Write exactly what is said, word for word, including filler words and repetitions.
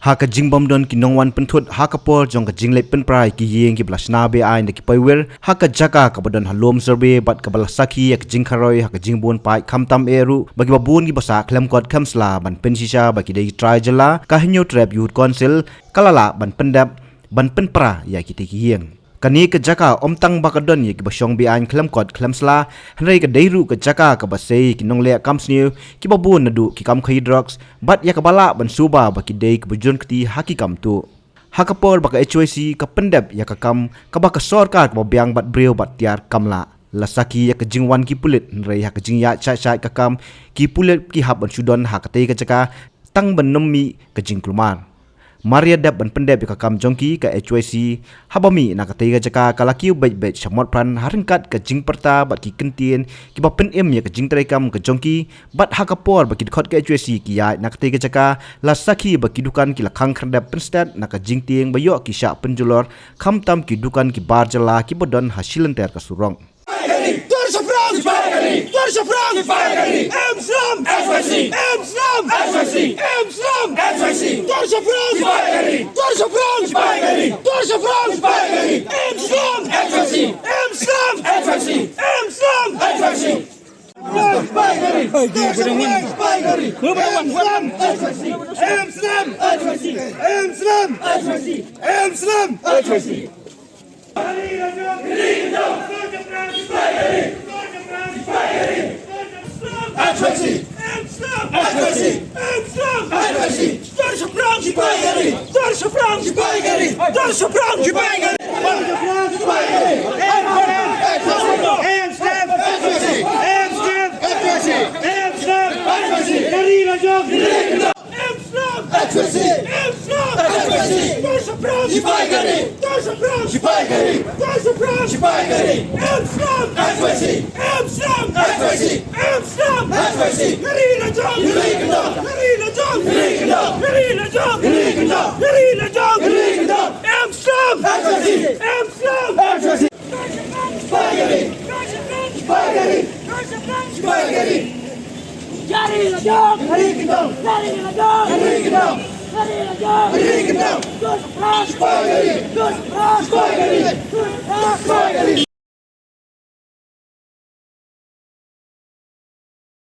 Ha ka jingbym don ki nongwan pynthut ha ka por jong ka jingleit pynpra ïa ki ïing kiba la shna be-aiñ da ki poiwir ha ka jaka kaba don ha lum survey bad kaba la sakhi ïa ka jingkharoi ha ka jingbun paid, khamtam eh ruh ba kiba bun kiba sah khlem kot khlem sla ban pynshisha ba ki dei ki trai jylla, ka Hynñiewtrep Youth Council ka la lah ban pyndep ban pynpra ïa kitei ki ïing. Kane ka jaka ym tang ba ka don ïa kiba shong be-aiñ khlem kot khlem sla, hynrei ka dei ruh ka jaka kaba sei ïa ki nongleh kam sniew kiba bun naduh ki kam khaïi drugs bad ïa kaba lah ban suba ba ki dei kiba jur kti ha ki kam tuh. Ha ka por ba ka H Y C ka pyndep ïa ka kam kaba ka sorkar kaba biang bad briew bad tiar kam lah, la sakhi ïa ka jingwan ki pulit, hynrei ha ka jingïaid shait shait ka kam, ki pulit ki hap ban shu don ha katei ka jaka tang ban ym mih ka jingkulmar. Mar ïa dep ban pyndep ïa ka kam jong ki, ka H Y C haba mih na katei ka jaka ka la kiew beit beit sha Motphran ha ryngkat ka jingpyrta bad ki kyntien kiba pynim ïa ka jingtrei kam ka jong ki. Bad ha ka por ba ki dkhot ka H Y C ki ïaid na katei ka jaka, la sakhi ba ki dukan ki la khang khyrdep pynstet na ka jingtieng ba ïoh ki shah pynjulor, khamtam ki dukan ki bar jylla kiba don ha shilynter ka surok. Tor shaphrang! Tor shaphrang! Em Slum! Em Slum! Em Slum! Tor shaphrang! Tor shaphrang! Tor shaphrang! Em Slum! Em Slum! Em Slum! Em Slum! Em Slum! Em Slum! Em Slum! Em Slum! Em Slum! Em Slum! Ka ri la jong! Em Slum! H Y C! Em Slum! H Y C! Tor shaphrang! Sipai gari! Tor shaphrang! Sipai gari! Tor shaphrang! Sipai gari! Em Slum! H Y C! Em Slum! H Y C! Em Slum! H Y C! Ka ri la jong! Ka ri la jong! Ka ri la jong! Ka ri la jong! Ka ri la jong! Em Slum! H Y C! Em Slum! H Y C! Sipai gari! Sipai gari! Sipai gari! Jari la jong! Jari la jong! Jari la jong! Jari la jong! Jari la jong! Sipai gari! Sipai gari! Sipai gari!